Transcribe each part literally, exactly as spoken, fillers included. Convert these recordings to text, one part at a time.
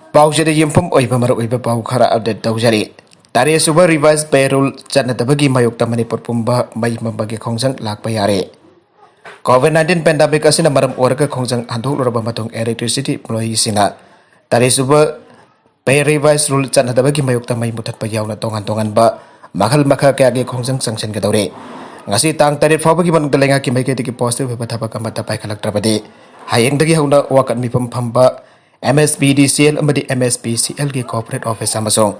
ꯄꯥꯎꯁꯤꯗ ꯌꯨꯝꯐꯝ ꯑꯣꯏꯕ ꯃꯔꯨꯑꯣꯏꯕ ꯄꯥꯎ ꯈꯔ ꯑꯞꯗꯦꯠ ꯇꯧꯖꯔꯤ꯫ ꯇꯔꯦꯠ ꯁꯨꯕ ꯔꯤꯚꯥꯏꯁ ꯄꯦ ꯔꯨꯜ ꯆꯠꯅꯗꯕꯒꯤ ꯃꯥꯌꯣꯛꯇ ꯃꯅꯤꯄꯨꯔ ꯄꯨꯝꯕ ꯃꯩ ꯃꯝꯕꯒꯤ ꯈꯣꯡꯖꯪ ꯂꯥꯛꯄ ꯌꯥꯔꯦ꯫ ꯀꯣꯚꯤꯗ ꯅꯥꯏꯟꯇꯤꯟ ꯄꯦꯟꯗꯥꯃꯤꯛ ꯑꯁꯤꯅ ꯃꯔꯝ ꯑꯣꯏꯔꯒ ꯈꯣꯡꯖꯪ ꯍꯟꯗꯣꯛꯂꯨꯔꯕ ꯃꯇꯨꯡ electricity employeeꯁꯤꯡꯅ ꯇꯔꯦꯠ ꯁꯨꯕ ꯄꯦ ꯔꯤꯚꯥꯏꯁ ꯔꯨꯜ ꯆꯠꯅꯗꯕꯒꯤ ꯃꯥꯌꯣꯛꯇ ꯃꯩ ꯃꯨꯊꯠꯄ ꯌꯥꯎꯅ ꯇꯣꯉꯥꯟ ꯇꯣꯉꯥꯟꯕ ꯃꯈꯜ ꯃꯈꯥ ꯀꯌꯥꯒꯤ ꯈꯣꯡꯖꯪ ꯆꯪꯁꯤꯟꯒꯗꯧꯔꯤ꯫ ꯉꯁꯤ ꯇꯥꯡ ꯇꯔꯦꯠ ꯐꯥꯎꯕꯒꯤ ꯃꯅꯨꯡꯗ ꯂꯩꯉꯥꯛꯀꯤ ꯃꯥꯏꯀꯩꯗꯒꯤ positive ꯑꯣꯏꯕ ꯊꯕꯛ ꯑꯃꯠꯇ ꯄꯥꯏꯈꯠꯂꯛꯇ꯭ꯔꯕꯗꯤ ꯍꯌꯦꯡꯗꯒꯤ ꯍꯧꯅ ꯋꯥꯀꯠ ꯃꯤꯐꯝ ꯐꯝꯕ MSPDCL ꯑꯃꯗꯤ MSPCLꯒꯤ corporate office ꯑꯃꯁꯨꯡ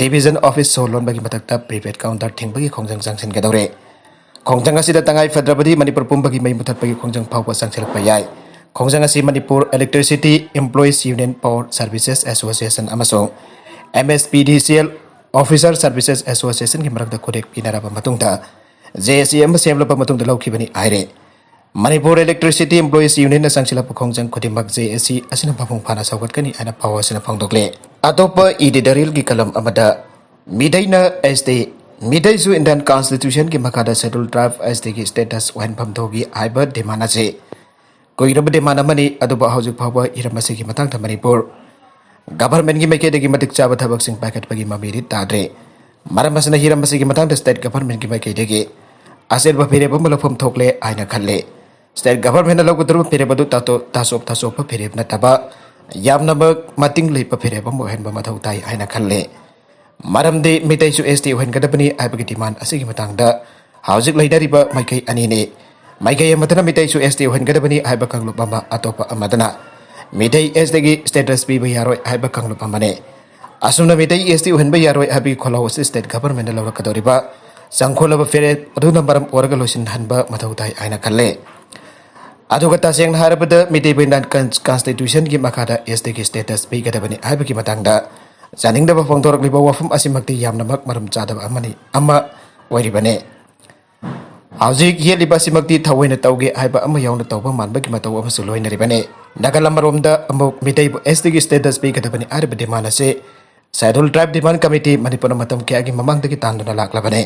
division office ꯁꯣ ꯂꯣꯟꯕꯒꯤ ꯃꯊꯛꯇ prepaid counter ꯊꯤꯡꯕꯒꯤ ꯈꯣꯡꯖꯪ ꯆꯪꯁꯤꯟꯒꯗꯧꯔꯤ꯫ ꯈꯣꯡꯖꯪ ꯑꯁꯤꯗ ꯇꯉꯥꯏ ꯐꯗ꯭ꯔꯕꯗꯤ ꯃꯅꯤꯄꯨꯔ ꯄꯨꯝꯕꯒꯤ ꯃꯩ ꯃꯨꯊꯠꯄꯒꯤ ꯈꯣꯡꯖꯪ ꯐꯥꯎꯕ ꯆꯪꯁꯤꯜꯂꯛꯄ ꯌꯥꯏ꯫ ꯈꯣꯡꯖꯪ ꯑꯁꯤ Manipur Electricity Employees Union, Power Services Association ꯑꯃꯁꯨꯡ MSPDCL Officer Services Associationꯒꯤ ꯃꯔꯛꯇ ꯈꯨꯗꯦꯛ ꯄꯤꯅꯔꯕ ꯃꯇꯨꯡꯗ JAC ꯑꯃ ꯁꯦꯝꯂꯕ ꯃꯇꯨꯡꯗ ꯂꯧꯈꯤꯕꯅꯤ ꯍꯥꯏꯔꯦ꯫ ꯃꯅꯤꯄꯨꯔ Electricity Employees Unionꯅ ꯆꯪꯁꯤꯜꯂꯛꯄ ꯈꯣꯡꯖꯪ ꯈꯨꯗꯤꯡꯃꯛ JAC ꯑꯁꯤꯅ ꯃꯄꯨꯡ ꯐꯥꯅ ꯁꯧꯒꯠꯀꯅꯤ ꯍꯥꯏꯅ ꯄꯥꯎ ꯑꯁꯤꯅ ꯐꯣꯡꯗꯣꯛꯂꯤ꯫ ꯑꯇꯣꯞꯄ editorialꯒꯤ column ꯑꯃꯗ ꯃꯤꯇꯩꯅ ST, ꯃꯤꯇꯩꯁꯨ Indian Constitutionꯒꯤ ꯃꯈꯥꯗ Scheduled Tribe STꯒꯤ status ꯑꯣꯏꯍꯟꯐꯝ ꯊꯣꯛꯏ ꯍꯥꯏꯕ demand ꯑꯁꯤ ꯀꯨꯏꯔꯕ demand ꯑꯃꯅꯤ, ꯑꯗꯨꯕꯨ ꯍꯧꯖꯤꯛ ꯐꯥꯎꯕ ꯍꯤꯔꯝ ꯑꯁꯤꯒꯤ ꯃꯇꯥꯡꯗ ꯃꯅꯤꯄꯨꯔ governmentꯀꯤ ꯃꯥꯏꯀꯩꯗꯒꯤ ꯃꯇꯤꯛ ꯆꯥꯕ ꯊꯕꯛꯁꯤꯡ ꯄꯥꯏꯈꯠꯄꯒꯤ ꯃꯃꯤꯗꯤ ꯇꯥꯗ꯭ꯔꯤ꯫ ꯃꯔꯝ ꯑꯁꯤꯅ ꯍꯤꯔꯝ ꯑꯁꯤꯒꯤ ꯃꯇꯥꯡꯗ state governmentꯀꯤ ꯃꯥꯏꯀꯩꯗꯒꯤ ꯑꯆꯦꯠꯄ ꯐꯤꯔꯦꯞ ꯑꯃ ꯂꯧꯐꯝ ꯊꯣꯛꯂꯦ ꯍꯥꯏꯅ ꯈꯜꯂꯤ꯫ State governmentꯅ ꯂꯧꯒꯗꯧꯔꯤꯕ ꯐꯤꯔꯦꯞ ꯑꯗꯨ ꯇꯥꯇꯣ-, ꯇꯥꯆꯣꯞ ꯇꯥꯆꯣꯞꯄ ꯐꯤꯔꯦꯞ ꯅꯠꯇꯕ, ꯌꯥꯝꯅꯃꯛ ꯃꯇꯤꯡ ꯂꯩꯕ ꯐꯤꯔꯦꯞ ꯑꯃ ꯑꯣꯏꯍꯟꯕ ꯃꯊꯧ ꯇꯥꯏ ꯍꯥꯏꯅ ꯈꯜꯂꯤ꯫ ꯃꯔꯝꯗꯤ ꯃꯤꯇꯩꯁꯨ ST ꯑꯣꯏꯍꯟꯒꯗꯕꯅꯤ ꯍꯥꯏꯕꯒꯤ demand ꯑꯁꯤꯒꯤ ꯃꯇꯥꯡꯗ ꯍꯧꯖꯤꯛ ꯂꯩꯅꯔꯤꯕ ꯃꯥꯏꯀꯩ ꯑꯅꯤꯅꯤ꯫ ꯃꯥꯏꯀꯩ ꯑꯃꯗꯅ ꯃꯤꯇꯩꯁꯨ ST ꯑꯣꯏꯍꯟꯒꯗꯕꯅꯤ ꯍꯥꯏꯕ ꯀꯥꯡꯂꯨꯞ ꯑꯃ, ꯑꯇꯣꯞꯄ ꯑꯃꯗꯅ ꯃꯤꯇꯩ STꯒꯤ status ꯄꯤꯕ ꯌꯥꯔꯣꯏ ꯍꯥꯏꯕ ꯀꯥꯡꯂꯨꯞ ꯑꯃꯅꯤ꯫ ꯑꯁꯨꯝꯅ ꯃꯤꯇꯩ ST ꯑꯣꯏꯍꯟꯕ ꯌꯥꯔꯣꯏ ꯍꯥꯏꯕꯒꯤ ꯈꯣꯜꯂꯥꯎ ꯑꯁꯤ state governmentꯅ ꯂꯧꯔꯛꯀꯗꯧꯔꯤꯕ ꯆꯪꯈꯣꯜꯂꯕ ꯐꯤꯔꯦꯞ ꯑꯗꯨꯅ ꯃꯔꯝ ꯑꯣꯏꯔꯒ ꯂꯣꯏꯁꯤꯟꯍꯟꯕ ꯃꯊꯧ ꯇꯥꯏ ꯍꯥꯏꯅ ꯈꯜꯂꯦ꯫ ꯑꯗꯨꯒ ꯇꯁꯦꯡꯅ ꯍꯥꯏꯔꯕꯗ ꯃꯤꯇꯩꯕꯨ Indian Con-, Constitutionꯒꯤ ꯃꯈꯥꯗ STꯒꯤ status ꯄꯤꯒꯗꯕꯅꯤ ꯍꯥꯏꯕꯒꯤ ꯃꯇꯥꯡꯗ ꯌꯥꯅꯤꯡꯗꯕ ꯐꯣꯡꯗꯣꯔꯛꯂꯤꯕ ꯋꯥꯐꯝ ꯑꯁꯤꯃꯛꯇꯤ ꯌꯥꯝꯅꯃꯛ ꯃꯔꯝ ꯆꯥꯗꯕ ꯑꯃꯅꯤ, ꯑꯃ ꯑꯣꯏꯔꯤꯕꯅꯤ꯫ ꯍꯧꯖꯤꯛ ꯌꯦꯠꯂꯤꯕ ꯑꯁꯤꯃꯛꯇꯤ ꯊꯑꯣꯏꯅ ꯇꯧꯒꯦ ꯍꯥꯏꯕ ꯑꯃ ꯌꯥꯎꯅ ꯇꯧꯕ ꯃꯥꯟꯕꯒꯤ ꯃꯇꯧ ꯑꯃꯁꯨ ꯂꯣꯏꯅꯔꯤꯕꯅꯤ꯫ ꯅꯥꯀꯜ ꯑꯃꯔꯣꯝꯗ ꯑꯃꯨꯛ ꯃꯤꯇꯩꯕꯨ STꯒꯤ status ꯄꯤꯒꯗꯕꯅꯤ ꯍꯥꯏꯔꯤꯕ demand ꯑꯁꯤ Scheduled Tribe Demand Committee ꯃꯅꯤꯄꯨꯔꯅ ꯃꯇꯝ ꯀꯌꯥꯒꯤ ꯃꯃꯥꯡꯗꯒꯤ ꯇꯥꯟꯗꯨꯅ ꯂꯥꯛꯂꯕꯅꯤ꯫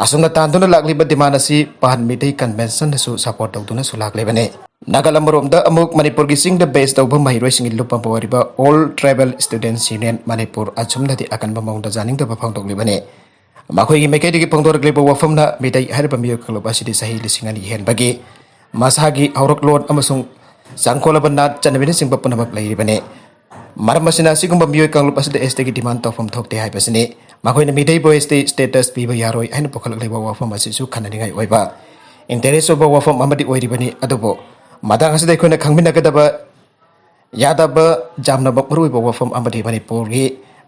ꯑꯁꯨꯝꯅ ꯇꯥꯟꯗꯨꯅ ꯂꯥꯛꯂꯤꯕ demand ꯑꯁꯤ Pan Meitei Conventionꯅꯁꯨ support ꯇꯧꯗꯨꯅꯁꯨ ꯂꯥꯛꯂꯤꯕꯅꯤ꯫ ꯅꯥꯒꯥꯂꯝ ꯔꯣꯝꯗ ꯑꯃꯨꯛ ꯃꯅꯤꯄꯨꯔꯒꯤ ꯆꯤꯡꯗ ꯕꯦꯁ ꯇꯧꯕ ꯃꯍꯩꯔꯣꯏꯁꯤꯡꯒꯤ ꯂꯨꯞ ꯄꯝꯕ ꯑꯣꯏꯔꯤꯕ All Tribal Students Union Manipur ꯑꯁꯨꯝꯅꯗꯤ ꯑꯀꯟꯕ ꯃꯑꯣꯡꯗ ꯌꯥꯅꯤꯡꯗꯕ ꯐꯣꯡꯗꯣꯛꯂꯤꯕꯅꯤ꯫ ꯃꯈꯣꯏꯒꯤ ꯃꯥꯏꯀꯩꯗꯒꯤ ꯐꯣꯡꯗꯣꯔꯛꯂꯤꯕ ꯋꯥꯐꯝꯅ ꯃꯤꯇꯩ ꯍꯥꯏꯔꯤꯕ ꯃꯤꯑꯣꯏ ꯀꯥꯡꯂꯨꯞ ꯑꯁꯤꯗꯤ ꯆꯍꯤ ꯂꯤꯁꯤꯡ ꯑꯅꯤ ꯍꯦꯟꯕꯒꯤ ꯃꯁꯥꯒꯤ ꯍꯧꯔꯛꯂꯣꯟ ꯑꯃꯁꯨꯡ ꯆꯥꯡꯈꯣꯜꯂꯕ ꯅꯥꯠ ꯆꯠꯅꯕꯤꯅꯆꯤꯡꯕ ꯄꯨꯝꯅꯃꯛ ꯂꯩꯔꯤꯕꯅꯤ꯫ ꯃꯔꯝ ꯑꯁꯤꯅ ꯑꯁꯤꯒꯨꯝꯕ ꯃꯤꯑꯣꯏ ꯀꯥꯡꯂꯨꯞ ꯑꯁꯤꯗ ST ꯒꯤ demand ꯇꯧꯐꯝ ꯊꯣꯛꯇꯦ ꯍꯥꯏꯕꯁꯤꯅꯤ꯫ ꯃꯈꯣꯏꯅ ꯃꯤꯇꯩꯕꯨ ST status ꯄꯤꯕ ꯌꯥꯔꯣꯏ ꯍꯥꯏꯅ ꯄꯨꯈꯠꯂꯛꯂꯤꯕ ꯋꯥꯐꯝ ꯑꯁꯤꯁꯨ ꯈꯟꯅꯅꯤꯡꯉꯥꯏ ꯑꯣꯏꯕ, interest ꯑꯣꯏꯕ ꯋꯥꯐꯝ ꯑꯃꯗꯤ ꯑꯣꯏꯔꯤꯕꯅꯤ꯫ ꯑꯗꯨꯕꯨ ꯃꯇꯥꯡ ꯑꯁꯤꯗ ꯑꯩꯈꯣꯏꯅ ꯈꯪꯃꯤꯟꯅꯒꯗꯕ ꯌꯥꯗꯕ ꯌꯥꯝꯅ ꯃꯔꯨꯑꯣꯏꯕ ꯋꯥꯐꯝ ꯑꯃꯗꯤ ꯃꯅꯤꯄꯨꯔꯒꯤ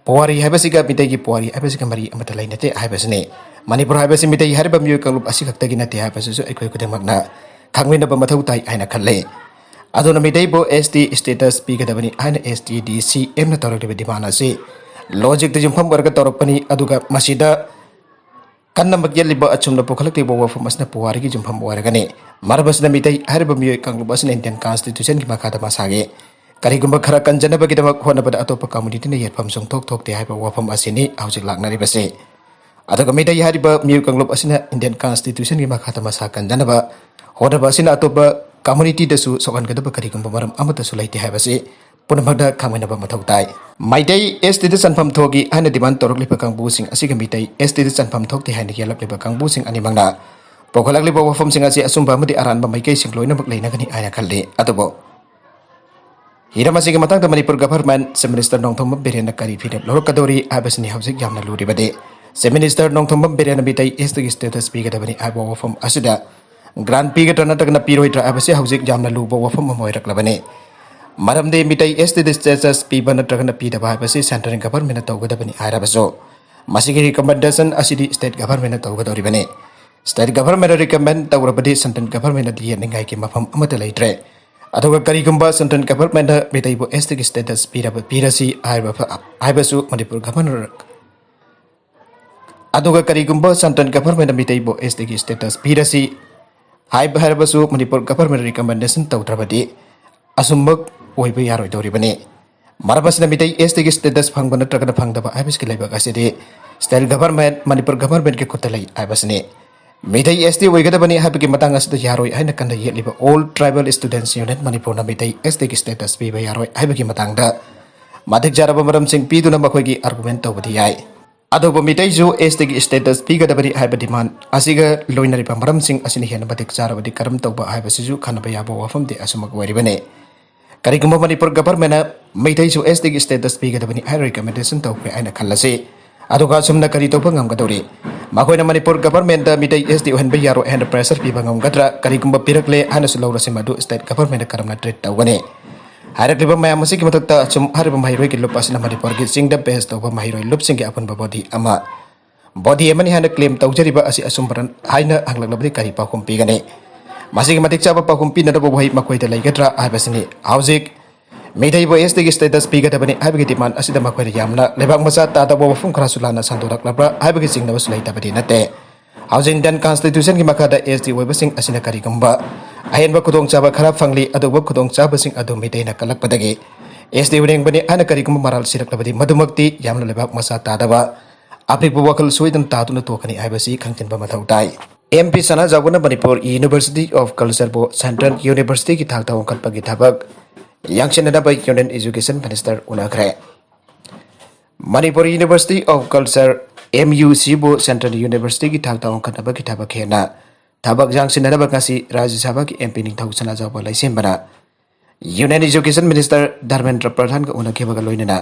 ꯄꯨꯋꯥꯔꯤ ꯍꯥꯏꯕꯁꯤꯒ ꯃꯤꯇꯩꯒꯤ ꯄꯨꯋꯥꯔꯤ ꯍꯥꯏꯕꯁꯤꯒ ꯃꯔꯤ ꯑꯃꯠꯇ ꯂꯩꯅꯗꯦ ꯍꯥꯏꯕꯁꯤꯅꯤ꯫ ꯃꯅꯤꯄꯨꯔ ꯍꯥꯏꯕꯁꯤ ꯃꯤꯇꯩ ꯍꯥꯏꯔꯤꯕ ꯃꯤꯑꯣꯏ ꯀꯥꯡꯂꯨꯞ ꯑꯁꯤꯈꯛꯇꯒꯤ ꯅꯠꯇꯦ ꯍꯥꯏꯕꯁꯤꯁꯨ ꯑꯩꯈꯣꯏ ꯈꯨꯗꯤꯡꯃꯛꯅ ꯈꯪꯃꯤꯟꯅꯕ ꯃꯊꯧ ꯇꯥꯏ ꯍꯥꯏꯅ ꯈꯜꯂꯤ꯫ ꯑꯗꯨꯅ ꯃꯤꯇꯩꯕꯨ ST status ꯄꯤꯒꯗꯕꯅꯤ ꯍꯥꯏꯅ STDCM ꯅ ꯇꯧꯔꯛꯂꯤꯕ demand ꯑꯁꯤ logic ꯇ ꯌꯨꯝꯐꯝ ꯑꯣꯏꯔꯒ ꯇꯧꯔꯛꯄꯅꯤ꯫ ꯑꯗꯨꯒ ꯃꯁꯤꯗ ꯀꯟꯅꯃꯛ ꯌꯦꯠꯂꯤꯕ ꯑꯆꯨꯝꯅ ꯄꯨꯈꯠꯂꯛꯂꯤꯕ ꯋꯥꯐꯝ ꯑꯁꯤꯅ ꯄꯨꯋꯥꯔꯤꯒꯤ ꯌꯨꯝꯐꯝ ꯑꯣꯏꯔꯒꯅꯤ꯫ ꯃꯔꯝ ꯑꯁꯤꯅ ꯃꯤꯇꯩ ꯍꯥꯏꯔꯤꯕ ꯃꯤꯑꯣꯏ ꯀꯥꯡꯂꯨꯞ ꯑꯁꯤꯅ Indian Constitution ꯒꯤ ꯃꯈꯥꯗ ꯃꯁꯥꯒꯤ ꯀꯔꯤꯒꯨꯝꯕ ꯈꯔ ꯀꯟꯖꯅꯕꯒꯤꯗꯃꯛ ꯍꯣꯠꯅꯕꯗ ꯑꯇꯣꯞꯄ community ꯅ ꯌꯦꯠꯐꯝ ꯁꯨꯡꯊꯣꯛ ꯊꯣꯛꯇꯦ ꯍꯥꯏꯕ ꯋꯥꯐꯝ ꯑꯁꯤꯅꯤ ꯍꯧꯖꯤꯛ ꯂꯥꯛꯅꯔꯤꯕꯁꯤ꯫ ꯑꯗꯨꯒ ꯃꯤꯇꯩ ꯍꯥꯏꯔꯤꯕ ꯃꯤꯑꯣꯏ ꯀꯥꯡꯂꯨꯞ ꯑꯁꯤꯅ Indian Constitution ꯒꯤ ꯃꯈꯥꯗ ꯃꯁꯥ ꯀꯟꯖꯅꯕ ꯍꯣꯠꯅꯕ ꯑꯁꯤꯅ ꯑꯇꯣꯞꯄ community ꯗꯁꯨ ꯁꯣꯛꯍꯟꯒꯗꯕ ꯀꯔꯤꯒꯨꯝꯕ ꯃꯔꯝ ꯑꯃꯠꯇꯁꯨ ꯂꯩꯇꯦ ꯍꯥꯏꯕꯁꯤ ꯄꯨꯝꯅꯃꯛꯅ ꯈꯪꯃꯤꯟꯅꯕ ꯃꯊꯧ ꯇꯥꯏ꯫ ꯃꯩꯇꯩ ST ꯗ ꯆꯟꯐꯝ ꯊꯣꯛꯏ ꯍꯥꯏꯅ demand ꯇꯧꯔꯛꯂꯤꯕ ꯀꯥꯡꯕꯨꯁꯤꯡ ꯑꯁꯤꯒ ꯃꯤꯇꯩ ST ꯗ ꯆꯟꯐꯝ ꯊꯣꯛꯇꯦ ꯍꯥꯏꯅ ꯌꯦꯜꯂꯛꯂꯤꯕ ꯀꯥꯡꯕꯨꯁꯤꯡ ꯑꯅꯤꯃꯛꯅ ꯄꯨꯈꯠꯂꯛꯂꯤꯕ ꯋꯥꯐꯝꯁꯤꯡ ꯑꯁꯤ ꯑꯆꯨꯝꯕ ꯑꯃꯗꯤ ꯑꯔꯥꯟꯕ ꯃꯥꯏꯀꯩꯁꯤꯡ ꯂꯣꯏꯅꯃꯛ ꯂꯩꯅꯒꯅꯤ ꯍꯥꯏꯅ ꯈꯜꯂꯤ꯫ ꯑꯗꯨꯕꯨ ꯍꯤꯔꯝ ꯑꯁꯤꯒꯤ ꯃꯇꯥꯡꯗ Manipur government, Chief Minister Nongthombam ꯕꯤꯔꯦꯟꯅ ꯀꯔꯤ ꯐꯤꯔꯦꯞ ꯂꯧꯔꯛꯀꯗꯧꯔꯤ ꯍꯥꯏꯕꯁꯤꯅꯤ ꯍꯧꯖꯤꯛ ꯌꯥꯝꯅ ꯂꯨꯔꯤꯕꯗꯤ꯫ Chief Minister Nongthombam ꯕꯤꯔꯦꯟꯅ Meitei ST ꯒꯤ status ꯄꯤꯒꯗꯕꯅꯤ ꯍꯥꯏꯕ ꯋꯥꯐꯝ ꯑꯁꯤꯗ grant ꯄꯤꯒꯗ꯭ꯔꯥ ꯅꯠꯇ꯭ꯔꯒꯅ ꯄꯤꯔꯣꯏꯗ꯭ꯔꯥ ꯍꯥꯏꯕꯁꯤ ꯍꯧꯖꯤꯛ ꯌꯥꯝꯅ ꯂꯨꯕ ꯋꯥꯐꯝ ꯑꯃ ꯑꯣꯏꯔꯛꯂꯕꯅꯤ꯫ ꯃꯔꯝꯗꯤ ꯃꯤꯇꯩ ST ꯗ status ꯄꯤꯕ ꯅꯠꯇ꯭ꯔꯒꯅ ꯄꯤꯗꯕ ꯍꯥꯏꯕꯁꯤ central government ꯅ ꯇꯧꯒꯗꯕꯅꯤ ꯍꯥꯏꯔꯕꯁꯨ, ꯃꯁꯤꯒꯤ recommendation ꯑꯁꯤꯗꯤ state government ꯅ ꯇꯧꯒꯗꯧꯔꯤꯕꯅꯤ꯫ State government ꯅ recommend ꯇꯧꯔꯕꯗꯤ central government ꯅꯗꯤ ꯌꯦꯠꯅꯤꯡꯉꯥꯏꯒꯤ ꯃꯐꯝ ꯑꯃꯠꯇ ꯂꯩꯇ꯭ꯔꯦ꯫ ꯑꯗꯨꯒ ꯀꯔꯤꯒꯨꯝꯕ central government ꯅ ꯃꯤꯇꯩꯕꯨ ST ꯒꯤ status ꯄꯤꯔꯕ, ꯄꯤꯔꯁꯤ ꯍꯥꯏꯕ, ꯍꯥꯏꯕꯁꯨ ꯃꯅꯤꯄꯨꯔ governor, ꯑꯗꯨꯒ ꯀꯔꯤꯒꯨꯝꯕ central government ꯅ ꯃꯤꯇꯩꯕꯨ ST ꯒꯤ status ꯄꯤꯔꯁꯤ ꯍꯥꯏꯕ ꯍꯥꯏꯔꯕꯁꯨ ꯃꯅꯤꯄꯨꯔ government recommendation ꯇꯧꯗ꯭ꯔꯕꯗꯤ ꯑꯁꯨꯝꯃꯛ ꯑꯣꯏꯕ ꯌꯥꯔꯣꯏꯗꯧꯔꯤꯕꯅꯤ꯫ ꯃꯔꯝ ꯑꯁꯤꯅ ꯃꯤꯇꯩ ST ꯒꯤ status ꯐꯪꯕ ꯅꯠꯇ꯭ꯔꯒꯅ ꯐꯪꯗꯕ ꯍꯥꯏꯕꯁꯤꯒꯤ ꯂꯩꯕꯥꯛ ꯑꯁꯤꯗꯤ state government, ꯃꯅꯤꯄꯨꯔ government ꯀꯤ ꯈꯨꯠꯇ ꯂꯩ ꯍꯥꯏꯕꯁꯤꯅꯤ꯫ ꯃꯤꯇꯩ ꯑꯦꯁ ꯇꯤ ꯑꯣꯏꯒꯗꯕꯅꯤ ꯍꯥꯏꯕꯒꯤ ꯃꯇꯥꯡ ꯑꯁꯤꯗ ꯌꯥꯔꯣꯏ ꯍꯥꯏꯅ ꯀꯟꯅ ꯌꯦꯠꯂꯤꯕ All Tribal Students Union ꯃꯅꯤꯄꯨꯔꯅ ꯃꯤꯇꯩ ꯑꯦꯁ ꯇꯤꯒꯤ status ꯄꯤꯕ ꯌꯥꯔꯣꯏ ꯍꯥꯏꯕꯒꯤ ꯃꯇꯥꯡꯗ ꯃꯇꯤꯛ ꯆꯥꯔꯕ ꯃꯔꯝꯁꯤꯡ ꯄꯤꯗꯨꯅ ꯃꯈꯣꯏꯒꯤ argument ꯇꯧꯕꯗꯤ ꯌꯥꯏ꯫ ꯑꯗꯨꯕꯨ ꯃꯤꯇꯩꯁꯨ ꯑꯦꯁ ꯇꯤꯒꯤ status ꯄꯤꯒꯗꯕꯅꯤ ꯍꯥꯏꯕ demand ꯑꯁꯤꯒ ꯂꯣꯏꯅꯔꯤꯕ ꯃꯔꯝꯁꯤꯡ ꯑꯁꯤꯅ ꯍꯦꯟꯅ ꯃꯇꯤꯛ ꯆꯥꯔꯕꯗꯤ ꯀꯔꯝ ꯇꯧꯕ ꯍꯥꯏꯕꯁꯤꯁꯨ ꯈꯟꯅꯕ ꯌꯥꯕ ꯋꯥꯐꯝꯗꯤ ꯑꯁꯨꯃꯛ ꯑꯣꯏꯔꯤꯕꯅꯤ꯫ ꯀꯔꯤꯒꯨꯝꯕ ꯃꯅꯤꯄꯨꯔ governmentꯅ ꯃꯩꯇꯩꯁꯨ ꯑꯦꯁ ꯇꯤꯒꯤ status ꯄꯤꯒꯗꯕꯅꯤ ꯍꯥꯏꯅ recommendation ꯇꯧꯈ꯭ꯔꯦ ꯍꯥꯏꯅ ꯈꯜꯂꯁꯤ꯫ ꯑꯗꯨꯒ ꯑꯁꯨꯝꯅ ꯀꯔꯤ ꯇꯧꯕ ꯉꯝꯒꯗꯧꯔꯤ? ꯃꯈꯣꯏꯅ ꯃꯅꯤꯄꯨꯔ governmentꯇ ꯃꯤꯇꯩ ꯑꯦꯁ ꯇꯤ ꯑꯣꯏꯍꯟꯕ ꯌꯥꯔꯣꯏ ꯍꯥꯏꯅ pressure ꯄꯤꯕ ꯉꯝꯒꯗ꯭ꯔꯥ? ꯀꯔꯤꯒꯨꯝꯕ ꯄꯤꯔꯛꯂꯦ ꯍꯥꯏꯅꯁꯨ ꯂꯧꯔꯁꯤ, ꯃꯗꯨ state governmentꯅ ꯀꯔꯝꯅ treat ꯇꯧꯒꯅꯤ? ꯍꯥꯏꯔꯛꯂꯤꯕ ꯃꯌꯥꯝ ꯑꯁꯤꯒꯤ ꯃꯊꯛꯇ ꯑꯁꯨꯝ ꯍꯥꯏꯔꯤꯕ ꯃꯍꯩꯔꯣꯏꯒꯤ ꯂꯨꯞ ꯑꯁꯤꯅ ꯃꯅꯤꯄꯨꯔꯒꯤ ꯆꯤꯡꯗ base ꯇꯧꯕ ꯃꯍꯩꯔꯣꯏ ꯂꯨꯞꯁꯤꯡꯒꯤ ꯑꯄꯨꯟꯕ body ꯑꯃ, body ꯑꯃꯅꯤ ꯍꯥꯏꯅ claim ꯇꯧꯖꯔꯤꯕ ꯑꯁꯤ ꯑꯆꯨꯝꯕꯔ ꯍꯥꯏꯅ ꯍꯪꯂꯛꯂꯕꯗꯤ ꯀꯔꯤ ꯄꯥꯎꯈꯨꯝ ꯄꯤꯒꯅꯤ? ꯃꯁꯤꯒꯤ ꯃꯇꯤꯛ ꯆꯥꯕ ꯄꯥꯎꯈꯨꯝ ꯄꯤꯅꯅꯕ ꯋꯥꯍꯩ ꯃꯈꯣꯏꯗ ꯂꯩꯒꯗ꯭ꯔꯥ ꯍꯥꯏꯕꯁꯤꯅꯤ꯫ ꯍꯧꯖꯤꯛ ꯃꯤꯇꯩꯕꯨ ꯑꯦꯁ ꯇꯤꯒꯤ status ꯄꯤꯒꯗꯕꯅꯤ ꯍꯥꯏꯕꯒꯤ demand ꯑꯁꯤꯗ ꯃꯈꯣꯏꯅ ꯌꯥꯝꯅ ꯂꯩꯕꯥꯛ ꯃꯆꯥ ꯇꯥꯗꯕ ꯋꯥꯐꯝ ꯈꯔꯁꯨ ꯂꯥꯟꯅ ꯁꯟꯗꯣꯔꯛꯂꯕ꯭ꯔꯥ ꯍꯥꯏꯕꯒꯤ ꯆꯤꯡꯅꯕꯁꯨ ꯂꯩꯇꯕꯗꯤ ꯅꯠꯇꯦ꯫ ꯍꯧꯖꯤꯛ Indian Constitutionꯒꯤ ꯃꯈꯥꯗ ꯑꯦꯁ ꯇꯤ ꯑꯣꯏꯕꯁꯤꯡ ꯑꯁꯤꯅ ꯀꯔꯤꯒꯨꯝꯕ ꯑꯍꯦꯟꯕ ꯈꯨꯗꯣꯡꯆꯥꯕ ꯈꯔ ꯐꯪꯂꯤ, ꯑꯗꯨꯕꯨ ꯈꯨꯗꯣꯡꯆꯥꯕꯁꯤꯡ ꯑꯗꯨ ꯃꯤꯇꯩꯅ ꯀꯜꯂꯛꯄꯗꯒꯤ ꯑꯦꯁ ꯇꯤ ꯑꯣꯏꯅꯤꯡꯕꯅꯤ ꯍꯥꯏꯅ ꯀꯔꯤꯒꯨꯝꯕ ꯃꯔꯥꯜ ꯁꯤꯔꯛꯂꯕꯗꯤ ꯃꯗꯨꯃꯛꯇꯤ ꯌꯥꯝꯅ ꯂꯩꯕꯥꯛ ꯃꯆꯥ ꯇꯥꯗꯕ, ꯑꯄꯤꯛꯄ ꯋꯥꯈꯜ ꯁꯣꯏꯗꯅ ꯇꯥꯗꯨꯅ ꯇꯣꯛꯀꯅꯤ ꯍꯥꯏꯕꯁꯤ ꯈꯪꯖꯤꯟꯕ ꯃꯊꯧ ꯇꯥꯏ꯫ ꯑꯦꯝ ꯄꯤ ꯁꯅꯥꯖꯥꯎꯕꯅ ꯃꯅꯤꯄꯨꯔ University of Cultureꯕꯨ Central Universityꯒꯤ ꯊꯥꯛꯇ ꯋꯥꯡꯈꯠꯄꯒꯤ ꯊꯕꯛ ꯌꯥꯡꯁꯤꯟꯅꯅꯕ Union Education Minister ꯎꯅꯈ꯭ꯔꯦ꯫ Manipur University of Culture, MUCꯕꯨ Central Universityꯒꯤ ꯊꯥꯛꯇ ꯋꯥꯡꯈꯠꯅꯕꯒꯤ ꯊꯕꯛ ꯍꯦꯟꯅ ꯊꯕꯛ ꯌꯥꯡꯁꯤꯟꯅꯅꯕ ꯉꯁꯤ ꯔꯥꯖ꯭ꯌ ꯁꯚꯥꯒꯤ ꯑꯦꯝ ꯄꯤ ꯅꯤꯡꯊꯧ ꯁꯅꯥꯖꯥꯎꯕ ꯂꯩꯁꯦꯝꯕꯅ Union Education Minister ꯙꯔꯃꯦꯟꯗ꯭ꯔ ꯄ꯭ꯔꯙꯥꯟꯒ ꯎꯅꯈꯤꯕꯒ ꯂꯣꯏꯅꯅ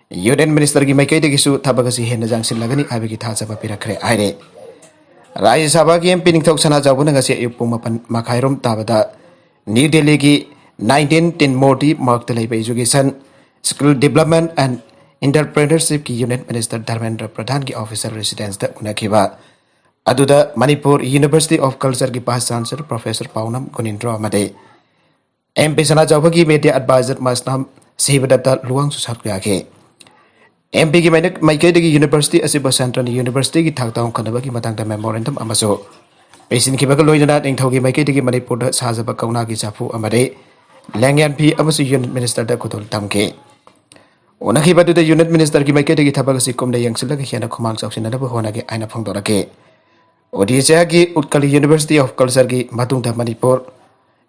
Union Ministerꯒꯤ ꯃꯥꯏꯀꯩꯗꯒꯤꯁꯨ ꯊꯕꯛ ꯑꯁꯤ ꯍꯦꯟꯅ ꯌꯥꯡꯁꯤꯜꯂꯒꯅꯤ ꯍꯥꯏꯕꯒꯤ ꯊꯥꯖꯕ ꯄꯤꯔꯛꯈ꯭ꯔꯦ ꯍꯥꯏꯔꯦ꯫ ꯔꯥꯖ꯭ꯌ ꯁꯚꯥꯒꯤ ꯑꯦꯝ ꯄꯤ ꯅꯤꯡꯊꯧ ꯁꯅꯥꯖꯥꯎꯕꯅ ꯉꯁꯤ ꯑꯌꯨꯛ ꯄꯨꯡ ꯃꯥꯄꯟ ꯃꯈꯥꯏꯔꯣꯝ ꯇꯥꯕꯗ ꯅ꯭ꯌꯨ ꯗꯦꯜꯂꯤꯒꯤ nineteen Tin Murti Margꯇ ꯂꯩꯕ Education, Skill Development and Entrepreneurshipꯀꯤ Union Minister Dharmendra ꯄ꯭ꯔꯙꯥꯟꯒꯤ officer residenceꯇ ꯎꯅꯈꯤꯕ ꯑꯗꯨꯗ Manipur University of Cultureꯒꯤ Vice Chancellor Professor ꯄꯥꯎꯅꯝ ꯒꯨꯅꯤꯟꯗ꯭ꯔꯣ ꯑꯃꯗꯤ ꯑꯦꯝ ꯄꯤ ꯁꯅꯥꯖꯥꯎꯕꯒꯤ media advisor ꯃꯁꯅꯥꯝ ꯁꯤꯕꯗꯠꯇ ꯂꯨꯋꯥꯡꯁꯨ ꯁꯔꯨꯛ ꯌꯥꯈꯤ꯫ ꯑꯦꯝ ꯄꯤꯒꯤ ꯃꯥꯏꯀꯩꯗꯒꯤ university ꯑꯁꯤꯕꯨ Central Universityꯒꯤ ꯊꯥꯛꯇ ꯋꯥꯡꯈꯠꯅꯕꯒꯤ ꯃꯇꯥꯡꯗ memorandum ꯑꯃꯁꯨ ꯄꯤꯁꯤꯟꯈꯤꯕꯒ ꯂꯣꯏꯅꯅ ꯅꯤꯡꯊꯧꯒꯤ ꯃꯥꯏꯀꯩꯗꯒꯤ ꯃꯅꯤꯄꯨꯔꯗ ꯁꯥꯖꯕ ꯀꯧꯅꯥꯒꯤ ꯆꯐꯨ ꯑꯃꯗꯤ ꯂꯦꯡꯌꯥꯟ ꯐꯤ ꯑꯃꯁꯨ Union Ministerꯗ ꯈꯨꯗꯣꯜ ꯇꯝꯈꯤ꯫ ꯎꯅꯈꯤꯕ ꯑꯗꯨꯗ Union Ministerꯒꯤ ꯃꯥꯏꯀꯩꯗꯒꯤ ꯊꯕꯛ ꯑꯁꯤ ꯀꯨꯞꯅ ꯌꯦꯡꯁꯤꯜꯂꯒ ꯍꯦꯟꯅ ꯈꯨꯃꯥꯡ ꯆꯥꯎꯁꯤꯟꯅꯅꯕ ꯍꯣꯠꯅꯒꯦ ꯍꯥꯏꯅ ꯐꯣꯡꯗꯣꯔꯛꯈꯤ꯫ ꯑꯣꯗꯤꯁꯥꯒꯤ ꯎꯠꯀꯂꯤ University of Culture ꯒꯤ ꯃꯇꯨꯡꯗ ꯃꯅꯤꯄꯨꯔ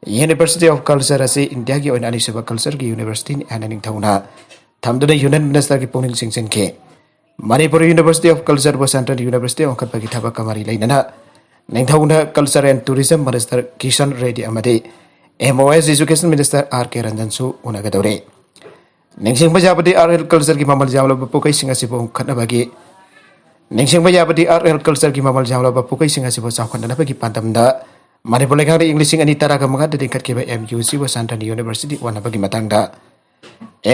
University of Culture ꯑꯁꯤ ꯏꯟꯗꯤꯌꯥꯒꯤ ꯑꯣꯏꯅ ꯑꯅꯤꯁꯨꯕ culture ꯒꯤ university ꯅꯤ ꯍꯥꯏꯅ ꯅꯤꯡꯊꯧꯅ ꯊꯝꯗꯨꯅ Union Minister ꯒꯤ ꯄꯨꯛꯅꯤꯡ ꯆꯤꯡꯁꯤꯟꯈꯤ꯫ ꯃꯅꯤꯄꯨꯔ University of Culture ꯕꯨ Central University ꯑꯣꯟꯈꯠꯄꯒꯤ ꯊꯕꯛꯀ ꯃꯔꯤ ꯂꯩꯅꯅ ꯅꯤꯡꯊꯧꯅ Culture and Tourism Minister Kishan Reddy ꯑꯃꯗꯤ M O S Education Minister R K ꯔꯟꯖꯟꯁꯨ ꯎꯅꯒꯗꯧꯔꯤ꯫ ꯅꯤꯡꯁꯤꯡꯕ ꯌꯥꯕꯗꯤ, R L Culture ꯒꯤ ꯃꯃꯜ ꯌꯥꯝꯂꯕ ꯄꯣꯠꯀꯩꯁꯤꯡ ꯑꯁꯤꯕꯨ ꯎꯪꯈꯠꯅꯕꯒꯤ ꯅꯤꯡꯁꯤꯡꯕ ꯌꯥꯕꯗꯤ, R L Culture ꯒꯤ ꯃꯃꯜ ꯌꯥꯝꯂꯕ ꯄꯣꯠꯀꯩꯁꯤꯡ ꯑꯁꯤꯕꯨ ꯆꯥꯎꯈꯠꯅꯅꯕꯒꯤ ꯄꯥꯟꯗꯝꯗ ꯃꯅꯤꯄꯨꯔ ꯂꯩꯉꯥꯛꯅ ꯏꯪ ꯂꯤꯁꯤꯡ ꯑꯅꯤ ꯇꯔꯥꯒ ꯃꯉꯥꯗ ꯂꯤꯡꯈꯠꯈꯤꯕ M U C ꯕꯨ Central University ꯑꯣꯟꯅꯕꯒꯤ ꯃꯇꯥꯡꯗ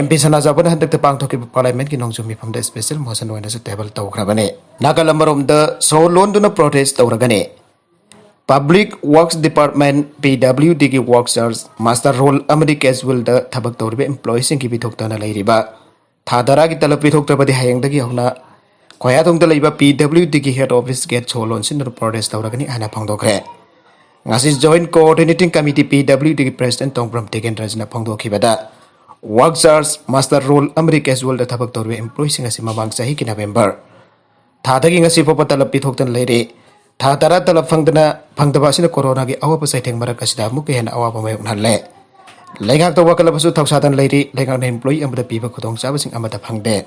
M P ꯁꯅꯥꯖꯥꯎꯕꯅ ꯍꯟꯗꯛꯇ ꯄꯥꯡꯊꯣꯛꯈꯤꯕ Parliament ꯀꯤ ꯅꯣꯡꯖꯨ ꯃꯤꯐꯝꯗ special motion ꯑꯣꯏꯅꯁꯨ table ꯇꯧꯈ꯭ꯔꯕꯅꯤ꯫ ꯅꯥꯀꯜ ꯑꯃꯔꯣꯝꯗ ꯁꯣ ꯂꯣꯟꯗꯨꯅ protest ꯇꯧꯔꯒꯅꯤ꯫ Public Works Department, P W D ꯒꯤ work charge, muster roll ꯑꯃꯗꯤ casual ꯗ ꯊꯕꯛ ꯇꯧꯔꯤꯕ employee ꯁꯤꯡꯒꯤ ꯄꯤꯊꯣꯛꯇꯅ ꯂꯩꯔꯤꯕ ꯊꯥ ꯇꯔꯥꯒꯤ ꯇꯂꯕ ꯄꯤꯊꯣꯛꯇ꯭ꯔꯕꯗꯤ ꯍꯌꯦꯡꯗꯒꯤ ꯍꯧꯅ ꯈꯣꯌꯥꯊꯣꯡꯗ ꯂꯩꯕ P W D ꯒꯤ head office gate ꯁꯣ ꯂꯣꯟꯁꯤꯟꯗꯨꯅ protest ꯇꯧꯔꯒꯅꯤ ꯍꯥꯏꯅ ꯐꯣꯡꯗꯣꯛꯈ꯭ꯔꯦ꯫ ꯉꯁꯤ Joint Coordinating Committee, P W D ꯒꯤ President ꯇꯣꯡꯕ꯭ꯔꯝ ꯇꯤꯀꯦꯟꯗ꯭ꯔꯖꯤꯅ ꯐꯣꯡꯗꯣꯛꯈꯤꯕꯗ, work charge, muster roll ꯑꯃꯗꯤ casual ꯗ ꯊꯕꯛ ꯇꯧꯔꯤꯕ employee ꯁꯤꯡ ꯑꯁꯤ ꯃꯃꯥꯡ ꯆꯍꯤꯒꯤ November ꯊꯥꯗꯒꯤ ꯉꯁꯤ ꯐꯥꯎꯕ ꯇꯂꯕ ꯄꯤꯊꯣꯛꯇꯅ ꯂꯩꯔꯤ꯫ ꯊꯥ ꯇꯔꯥ ꯇꯂꯕ ꯐꯪꯗꯅ, ꯐꯪꯗꯕ ꯑꯁꯤꯅ ꯀꯣꯔꯣꯅꯥꯒꯤ ꯑꯋꯥꯕ ꯆꯩꯊꯦꯡ ꯃꯔꯛ ꯑꯁꯤꯗ ꯑꯃꯨꯛꯀ ꯍꯦꯟꯅ ꯑꯋꯥꯕ ꯃꯥꯌꯣꯛꯅꯍꯜꯂꯦ꯫ ꯂꯩꯉꯥꯛꯇ ꯋꯥꯀꯠꯂꯕꯁꯨ ꯊꯧꯁꯥꯗꯅ ꯂꯩꯔꯤ꯫ ꯂꯩꯉꯥꯛꯅ employee ꯑꯃꯗ ꯄꯤꯕ ꯈꯨꯗꯣꯡꯆꯥꯕꯁꯤꯡ ꯑꯃꯠꯇ ꯐꯪꯗꯦ꯫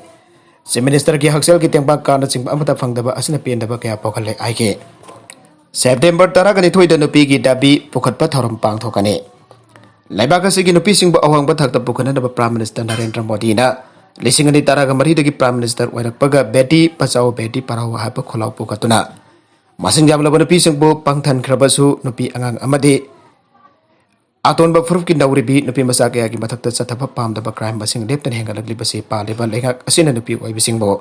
Chief Minister ꯒꯤ ꯍꯛꯁꯦꯜꯒꯤ ꯇꯦꯡꯕꯥꯡ ꯀꯥꯔꯗꯅꯆꯤꯡꯕ ꯑꯃꯠꯇ ꯐꯪꯗꯕ ꯑꯁꯤꯅ ꯄꯦꯟꯗꯕ ꯀꯌꯥ ꯄꯣꯛꯍꯜꯂꯦ ꯍꯥꯏꯈꯤ꯫ September ꯇꯔꯥꯒ ꯅꯤꯊꯣꯏꯗ ꯅꯨꯄꯤꯒꯤ ꯗꯥꯕꯤ ꯄꯨꯈꯠꯄ ꯊꯧꯔꯝ ꯄꯥꯡꯊꯣꯛꯀꯅꯤ꯫ ꯂꯩꯕꯥꯛ ꯑꯁꯤꯒꯤ ꯅꯨꯄꯤꯁꯤꯡꯕꯨ ꯑꯋꯥꯡꯕ ꯊꯥꯛꯇ ꯄꯨꯈꯠꯅꯅꯕ Prime Minister ꯅꯔꯦꯟꯗ꯭ꯔ ꯃꯣꯗꯤꯅ ꯂꯤꯁꯤꯡ ꯑꯅꯤ ꯇꯔꯥꯒ ꯃꯔꯤꯗꯒꯤ Prime Minister ꯑꯣꯏꯔꯛꯄꯒ Beti Bachao Beti Padhao ꯍꯥꯏꯕ ꯈꯣꯜꯂꯥꯎ ꯄꯨꯈꯠꯇꯨꯅ ꯃꯁꯤꯡ ꯌꯥꯝꯂꯕ ꯅꯨꯄꯤꯁꯤꯡꯕꯨ ꯄꯪꯊꯟꯈ꯭ꯔꯕꯁꯨ ꯅꯨꯄꯤ ꯑꯉꯥꯡ ꯑꯃꯗꯤ ꯑꯇꯣꯟꯕ ꯐꯨꯔꯨꯞꯀꯤ ꯅꯧꯔꯤꯕꯤ ꯅꯨꯄꯤ ꯃꯆꯥ ꯀꯌꯥꯒꯤ ꯃꯊꯛꯇ ꯆꯠꯊꯕ ꯄꯥꯝꯗꯕ crime ꯃꯁꯤꯡ ꯂꯦꯞꯇꯅ ꯍꯦꯟꯒꯠꯂꯛꯂꯤꯕꯁꯤ ꯄꯥꯜꯂꯤꯕ ꯂꯩꯉꯥꯛ ꯑꯁꯤꯅ ꯅꯨꯄꯤ ꯑꯣꯏꯕꯤꯁꯤꯡꯕꯨ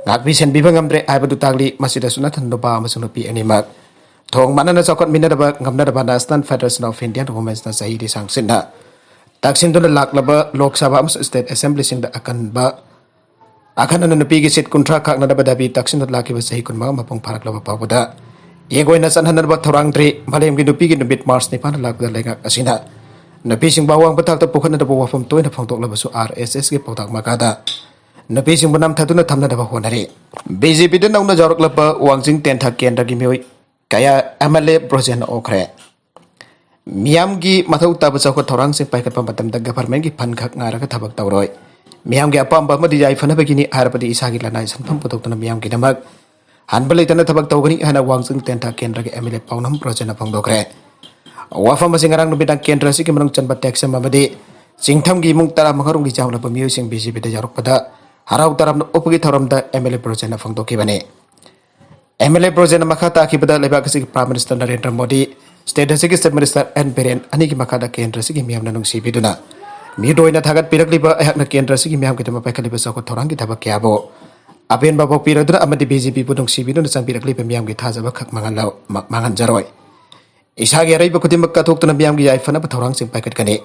ꯉꯥꯛꯄꯤ ꯁꯦꯟꯕꯤꯕ ꯉꯝꯗ꯭ꯔꯦ ꯍꯥꯏꯕꯗꯨ ꯇꯥꯛꯂꯤ꯫ ꯃꯁꯤꯗꯁꯨ ꯅꯠꯇꯅ ꯅꯨꯄꯥ ꯑꯃꯁꯨꯡ ꯅꯨꯄꯤ ꯑꯅꯤꯃꯛ ꯊꯣꯡ ꯃꯥꯟꯅꯅ ꯆꯥꯎꯈꯠꯃꯤꯟꯅꯅꯕ ꯉꯝꯅꯅꯕ National Federation of Indian Womenꯅ ꯆꯍꯤꯗꯤ ꯁꯥꯡꯁꯤꯟꯅ ꯇꯛꯁꯤꯟꯗꯨꯅ ꯂꯥꯛꯂꯕ ꯂꯣꯛ ꯁꯚꯥ ꯑꯃꯁꯨꯡ state assemblyꯁꯤꯡꯗ ꯑꯀꯟꯕ, ꯑꯈꯟꯅꯅ ꯅꯨꯄꯤꯒꯤ seat ꯀꯨꯟꯊ꯭ꯔꯥ ꯈꯥꯛꯅꯅꯕ ꯗꯥꯕꯤ ꯇꯛꯁꯤꯟꯗꯨꯅ ꯂꯥꯛꯈꯤꯕ ꯆꯍꯤ ꯀꯨꯟꯃꯉꯥ ꯃꯄꯨꯡ ꯐꯥꯔꯛꯂꯕ ꯐꯥꯎꯕꯗ ꯌꯦꯡꯒꯣꯏꯅ ꯆꯠꯍꯟꯅꯅꯕ ꯊꯧꯔꯥꯡꯗ꯭ꯔꯤ꯫ ꯃꯥꯂꯦꯝꯒꯤ ꯅꯨꯄꯤꯒꯤ ꯅꯨꯃꯤꯠ March ꯅꯤꯄꯥꯟꯗ ꯂꯥꯛꯄꯗ ꯂꯩꯉꯥꯛ ꯑꯁꯤꯅ ꯅꯨꯄꯤꯁꯤꯡꯕꯨ ꯑꯋꯥꯡꯕ ꯊꯥꯛꯇ ꯄꯨꯈꯠꯅꯅꯕ ꯋꯥꯐꯝ ꯇꯣꯏꯅ ꯐꯣꯡꯗꯣꯛꯂꯕꯁꯨ, R S Sꯒꯤ ꯄꯥꯎꯇꯥꯛ ꯃꯈꯥꯗ ꯅꯨꯄꯤꯁꯤꯡꯕꯨ ꯅꯝꯊꯗꯨꯅ ꯊꯝꯅꯅꯕ ꯍꯣꯠꯅꯔꯤ꯫ ꯕꯤ ꯖꯦ ꯄꯤꯗ ꯅꯧꯅ ꯌꯥꯎꯔꯛꯂꯕ ꯋꯥꯡꯖꯤꯡ ꯇꯦꯟꯊꯥ ꯀꯦꯟꯗ꯭ꯔꯒꯤ ꯃꯤꯑꯣꯏ ꯀꯌꯥ ꯑꯦꯝ ꯑꯦꯜ ꯑꯦ ꯕ꯭ꯔꯣꯖꯦꯟꯅ ꯑꯣꯛꯈ꯭ꯔꯦ꯫ ꯃꯤꯌꯥꯝꯒꯤ ꯃꯊꯧ ꯇꯥꯕ ꯆꯥꯎꯈꯠ ꯊꯧꯔꯥꯡꯁꯤꯡ ꯄꯥꯏꯈꯠꯄ ꯃꯇꯝꯗ ꯒꯚꯔꯟꯃꯦꯟꯠꯀꯤ ꯐꯟ ꯈꯛ ꯉꯥꯏꯔꯒ ꯊꯕꯛ ꯇꯧꯔꯣꯏ꯫ ꯃꯤꯌꯥꯝꯒꯤ ꯑꯄꯥꯝꯕ ꯑꯃꯗꯤ ꯌꯥꯏꯐꯅꯕꯒꯤꯅꯤ ꯍꯥꯏꯔꯕꯗꯤ ꯏꯁꯥꯒꯤ ꯂꯅꯥꯏ ꯁꯦꯟꯐꯝ ꯄꯨꯊꯣꯛꯇꯨꯅ ꯃꯤꯌꯥꯝꯒꯤꯗꯃꯛ ꯍꯟꯕ ꯂꯩꯇꯅ ꯊꯕꯛ ꯇꯧꯒꯅꯤ ꯍꯥꯏꯅ ꯋꯥꯡꯖꯤꯡ ꯇꯦꯟꯊꯥ ꯀꯦꯟꯗ꯭ꯔꯒꯤ ꯑꯦꯝ ꯑꯦꯜ ꯑꯦ ꯄꯥꯎꯅꯝ ꯕ꯭ꯔꯣꯖꯦꯟꯅ ꯐꯣꯡꯗꯣꯛꯈ꯭ꯔꯦ꯫ ꯋꯥꯐꯝ ꯑꯁꯤ ꯉꯔꯥꯡ ꯅꯨꯃꯤꯗꯥꯡ ꯀꯦꯟꯗ꯭ꯔ ꯑꯁꯤꯒꯤ ꯃꯅꯨꯡ ꯆꯟꯕ ꯇꯦꯛꯁꯝ ꯑꯃꯗꯤ ꯆꯤꯡꯊꯝꯒꯤ ꯏꯃꯨꯡ ꯇꯔꯥꯃꯉꯥ ꯔꯣꯝꯒꯤ ꯌꯥꯎꯅꯕ ꯃꯤꯑꯣꯏꯁꯤꯡ ꯕꯤ ꯖꯦ ꯄꯤꯗ ꯌꯥꯎꯔꯛꯄꯗ ꯍꯔꯥꯎ ꯇꯔꯥꯝꯅ ꯑꯣꯛꯄꯒꯤ ꯊꯧꯔꯝꯗ ꯑꯦꯝ ꯑꯦꯜ ꯑꯦ ꯕ꯭ꯔꯣꯖꯦꯟꯅ ꯐꯣꯡꯗꯣꯛꯈꯤꯕꯅꯤ꯫ ꯑꯦꯝ ꯑꯦꯜ ꯑꯦ ꯕ꯭ꯔꯣꯖꯦꯟꯅ ꯃꯈꯥ ꯇꯥꯈꯤꯕꯗ ꯂꯩꯕꯥꯛ ꯑꯁꯤꯒꯤ prime minister Narendra Modi, state ꯑꯁꯤꯒꯤ ꯆꯤꯐ ꯃꯤꯅꯤꯁꯇꯔ ꯑꯦꯟ ꯕꯤꯔꯦꯟ ꯑꯅꯤꯒꯤ ꯃꯈꯥꯗ ꯀꯦꯟꯗ꯭ꯔ ꯑꯁꯤꯒꯤ ꯃꯤꯌꯥꯝꯅ ꯅꯨꯡꯁꯤꯕꯤꯗꯨꯅ ꯃꯤꯑꯣꯏꯅ ꯊꯥꯒꯠꯄꯤꯔꯛꯂꯤꯕ ꯑꯩꯍꯥꯛꯅ ꯀꯦꯟꯗ꯭ꯔ ꯑꯁꯤꯒꯤ ꯃꯤꯌꯥꯝꯒꯤꯗꯃꯛ ꯄꯥꯏꯈꯠꯂꯤꯕ ꯆꯥꯎꯈꯠ ꯊꯧꯔꯥꯡꯒꯤ ꯊꯕꯛ ꯀꯌꯥꯕꯨ ꯑꯄꯦꯟꯕ ꯄꯣꯛꯄꯤꯔꯗꯨꯅ ꯑꯃꯗꯤ ꯕꯤ ꯖꯦ ꯄꯤꯕꯨ ꯅꯨꯡꯁꯤꯕꯤꯗꯨꯅ ꯆꯪꯕꯤꯔꯛꯂꯤꯕ ꯃꯤꯌꯥꯝꯒꯤ ꯊꯥꯖꯕ ꯈꯛ ꯃꯥꯡꯍꯜꯂ-, ꯃꯥꯡꯍꯟꯖꯔꯣꯏ꯫ ꯏꯁꯥꯒꯤ ꯑꯔꯩꯕ ꯈꯨꯗꯤꯡꯃꯛ ꯀꯠꯊꯣꯛꯇꯨꯅ ꯃꯤꯌꯥꯝꯒꯤ ꯌꯥꯏꯐꯅꯕ ꯊꯧꯔꯥꯡꯁꯤꯡ ꯄꯥꯏꯈꯠꯀꯅꯤ꯫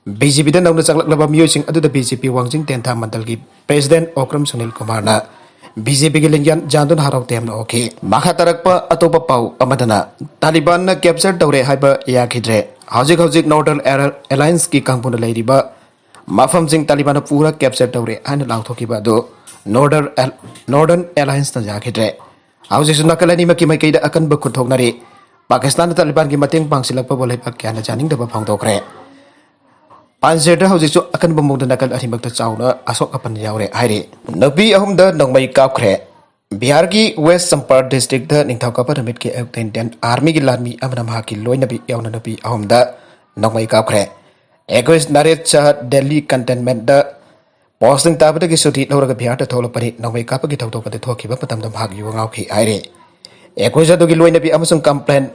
ꯕꯤ ꯖꯦ ꯄꯤꯗ ꯅꯧꯅ ꯆꯪꯂꯛꯂꯕ ꯃꯤꯑꯣꯏꯁꯤꯡ ꯑꯗꯨꯗ ꯕꯤ ꯖꯦ ꯄꯤ ꯋꯥꯡꯖꯤꯡ ꯇꯦꯟꯊꯥ ꯃꯟꯗꯜꯒꯤ ꯄ꯭ꯔꯦꯁꯤꯗꯦꯟꯠ ꯑꯣꯀ꯭ꯔꯝ ꯁꯨꯅꯤꯜ ꯀꯨꯃꯥꯔꯅ ꯕꯤ ꯖꯦ ꯄꯤꯒꯤ ꯂꯤꯡꯖꯦꯜ ꯌꯥꯟꯗꯨꯅ ꯍꯔꯥꯎ ꯇꯌꯥꯝꯅ ꯑꯣꯛꯈꯤ꯫ ꯃꯈꯥ ꯇꯥꯔꯛꯄ ꯑꯇꯣꯞꯄ ꯄꯥꯎ ꯑꯃꯗꯅ, ꯇꯥꯂꯤꯕꯥꯟꯅ ꯀꯦꯞꯆꯔ ꯇꯧꯔꯦ ꯍꯥꯏꯕ ꯌꯥꯈꯤꯗ꯭ꯔꯦ꯫ ꯍꯧꯖꯤꯛ ꯍꯧꯖꯤꯛ ꯅꯣꯔꯗꯔꯟ ꯑꯦꯂꯥꯌꯟꯁꯀꯤ ꯀꯥꯡꯕꯨꯅ ꯂꯩꯔꯤꯕ ꯃꯐꯝꯁꯤꯡ ꯇꯥꯂꯤꯕꯥꯟꯅ ꯄꯨꯔ ꯀꯦꯞꯆꯔ ꯇꯧꯔꯦ ꯍꯥꯏꯅ ꯂꯥꯎꯊꯣꯛꯈꯤꯕ ꯑꯗꯨ ꯅꯣꯔꯗꯔꯟ ꯑꯦꯜ-, ꯅꯣꯔꯗꯔꯟ ꯑꯦꯂꯥꯌꯟꯁꯅ ꯌꯥꯈꯤꯗ꯭ꯔꯦ꯫ ꯍꯧꯖꯤꯛꯁꯨ ꯅꯥꯀꯜ ꯑꯅꯤꯃꯛꯀꯤ ꯃꯥꯏꯀꯩꯗ ꯑꯀꯟꯕ ꯈꯨꯠꯊꯣꯛꯅꯔꯤ꯫ ꯄꯥꯀꯤꯁꯇꯥꯟꯅ ꯇꯥꯂꯤꯕꯥꯟꯒꯤ ꯃꯇꯦꯡ ꯄꯥꯡꯁꯤꯜꯂꯛꯄꯕꯨ ꯂꯩꯕꯥꯛ ꯀꯌꯥꯅ ꯌꯥꯅꯤꯡꯗꯕ ꯐꯣꯡꯗꯣꯛꯈ꯭ꯔꯦ꯫ ꯄꯥꯟꯖꯤꯔꯗ ꯍꯧꯖꯤꯛꯁꯨ ꯑꯀꯟꯕ ꯃꯑꯣꯡꯗ ꯅꯥꯀꯜ ꯑꯅꯤꯃꯛꯇ ꯆꯥꯎꯅ ꯑꯁꯣꯛ ꯑꯄꯟ ꯌꯥꯎꯔꯦ ꯍꯥꯏꯔꯤ꯫ ꯅꯨꯄꯤ ꯑꯍꯨꯝꯗ ꯅꯣꯡꯃꯩ ꯀꯥꯞꯈ꯭ꯔꯦ꯫ ꯕꯤꯍꯥꯔꯒꯤ ꯋꯦꯁ ꯆꯝꯄꯥꯔꯟ ꯗꯤꯁꯇ꯭ꯔꯤꯛꯇ ꯅꯤꯡꯊꯧꯀꯥꯕ ꯅꯨꯃꯤꯠꯀꯤ ꯑꯌꯨꯛꯇ ꯏꯟꯗꯤꯌꯟ ꯑꯥꯔꯃꯤꯒꯤ ꯂꯥꯟꯃꯤ ꯑꯃꯅ ꯃꯍꯥꯛꯀꯤ ꯂꯣꯏꯅꯕꯤ ꯌꯥꯎꯅ ꯅꯨꯄꯤ ꯑꯍꯨꯝꯗ ꯅꯣꯡꯃꯩ ꯀꯥꯞꯈ꯭ꯔꯦ꯫ ꯑꯦꯀ꯭ꯌꯨꯖ ꯅꯔꯦꯁ ꯁꯍꯥ ꯗꯦꯜꯂꯤ ꯀꯦꯟꯇꯣꯟꯃꯦꯟꯠꯇ ꯄꯣꯁꯇꯤꯡ ꯇꯥꯕꯗꯒꯤ ꯁꯨꯇꯤ ꯂꯧꯔꯒ ꯕꯤꯍꯥꯔꯗ ꯊꯣꯛꯂꯛꯄꯅꯤ꯫ ꯅꯣꯡꯃꯩ ꯀꯥꯞꯄꯒꯤ ꯊꯧꯗꯣꯛ ꯑꯗꯨ ꯊꯣꯛꯈꯤꯕ ꯃꯇꯝꯗ ꯃꯍꯥꯛ ꯌꯨ ꯉꯥꯎꯈꯤ ꯍꯥꯏꯔꯤ꯫ ꯑꯦꯀ꯭ꯌꯨꯖ ꯑꯗꯨꯒꯤ ꯂꯣꯏꯅꯕꯤ ꯑꯃꯁꯨꯡ ꯀꯝꯄ꯭ꯂꯦꯟ-,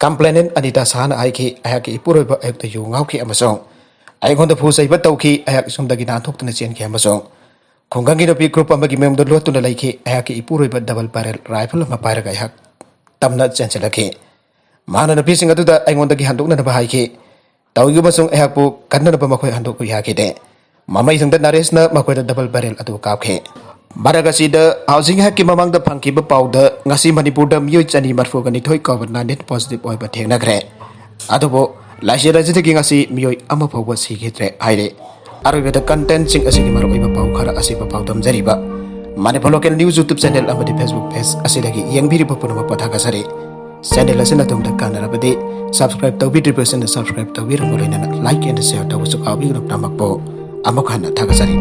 ꯀꯝꯄ꯭ꯂꯦꯅꯦꯟ ꯑꯅꯤꯇꯥ ꯁꯍꯥꯅ ꯍꯥꯏꯈꯤ, "ꯑꯩꯍꯥꯛꯀꯤ ꯏꯄꯨꯔꯣꯏꯕ ꯑꯌꯨꯛꯇ ꯌꯨ ꯉꯥꯎꯈꯤ ꯑꯃꯁꯨꯡ ꯑꯩꯉꯣꯟꯗ ꯐꯨ ꯆꯩꯕ ꯇꯧꯈꯤ꯫ ꯑꯩꯍꯥꯛ ꯌꯨꯝꯗꯒꯤ ꯅꯥꯟꯊꯣꯛꯇꯨꯅ ꯆꯦꯟꯈꯤ ꯑꯃꯁꯨꯡ ꯈꯨꯡꯒꯪꯒꯤ ꯅꯨꯄꯤ ꯒ꯭ꯔꯨꯞ ꯑꯃꯒꯤ ꯃꯌꯨꯝꯗ ꯂꯣꯠꯇꯨꯅ ꯂꯩꯈꯤ꯫ ꯑꯩꯍꯥꯛꯀꯤ ꯏꯄꯨꯔꯣꯏꯕ ꯗꯕꯜ ꯕꯦꯔꯦꯜ ꯔꯥꯏꯐꯜ ꯑꯃ ꯄꯥꯏꯔꯒ ꯑꯩꯍꯥꯛ ꯇꯝꯅ ꯆꯦꯟꯁꯤꯜꯂꯛꯈꯤ꯫ ꯃꯍꯥꯛꯅ ꯅꯨꯄꯤꯁꯤꯡ ꯑꯗꯨꯗ ꯑꯩꯉꯣꯟꯗꯒꯤ ꯍꯟꯗꯣꯛꯅꯅꯕ ꯍꯥꯏꯈꯤ꯫ ꯇꯧꯏꯒꯨꯝꯕꯁꯨꯡ ꯑꯩꯍꯥꯛꯄꯨ ꯀꯟꯅꯅꯕ ꯃꯈꯣꯏ ꯍꯟꯗꯣꯛꯄ ꯌꯥꯈꯤꯗꯦ꯫ ꯃꯃꯩꯊꯪꯗ ꯅꯔꯦꯁꯅ ꯃꯈꯣꯏꯗ ꯗꯕꯜ ꯕꯦꯔꯦꯜ ꯑꯗꯨ ꯀꯥꯞꯈꯤ꯫" ꯃꯔꯛ ꯑꯁꯤꯗ, ꯍꯧꯖꯤꯛ ꯉꯥꯏꯍꯥꯛꯀꯤ ꯃꯃꯥꯡꯗ ꯐꯪꯈꯤꯕ ꯄꯥꯎꯗ, ꯉꯁꯤ ꯃꯅꯤꯄꯨꯔꯗ ꯃꯤꯑꯣꯏ ꯆꯅꯤ ꯃꯔꯐꯨꯒ ꯅꯤꯊꯣꯏ ꯀꯣꯚꯤꯗ ꯅꯥꯏꯟꯇꯤꯟ ꯄꯣꯖꯤꯇꯤꯚ ꯑꯣꯏꯕ ꯊꯦꯡꯅꯈ꯭ꯔꯦ꯫ ꯑꯗꯨꯕꯨ ꯂꯥꯏꯆꯠ ꯑꯁꯤꯗꯒꯤ ꯉꯁꯤ ꯃꯤꯑꯣꯏ ꯑꯃ ꯐꯥꯎꯕ ꯁꯤꯈꯤꯗ꯭ꯔꯦ ꯍꯥꯏꯔꯤ꯫ ꯑꯔꯣꯏꯕꯗ contentꯁꯤꯡ ꯑꯁꯤꯒꯤ ꯃꯔꯨꯑꯣꯏꯕ ꯄꯥꯎ ꯈꯔ ꯑꯁꯤꯕꯨ ꯄꯥꯎꯗꯝꯖꯔꯤꯕ Manipur Local News YouTube channel ꯑꯃꯗꯤ Facebook page ꯑꯁꯤꯗꯒꯤ ꯌꯦꯡꯕꯤꯔꯤꯕ ꯄꯨꯝꯅꯃꯛꯄꯨ ꯊꯥꯒꯠꯆꯔꯤ꯫ Channel ꯑꯁꯤꯅ ꯑꯗꯣꯝꯗ ꯀꯥꯟꯅꯔꯕꯗꯤ subscribe ꯇꯧꯕꯤꯗ꯭ꯔꯤꯕꯁꯤꯡꯅ subscribe ꯇꯧꯕꯤꯔꯝꯕ ꯂꯣꯏꯅꯅ like and share ꯇꯧꯕꯁꯨ ꯀꯥꯎꯕꯤꯒꯅꯨ꯫ ꯄꯨꯝꯅꯃꯛꯄꯨ ꯑꯃꯨꯛ ꯍꯟꯅ ꯊꯥꯒꯠꯆꯔꯤ꯫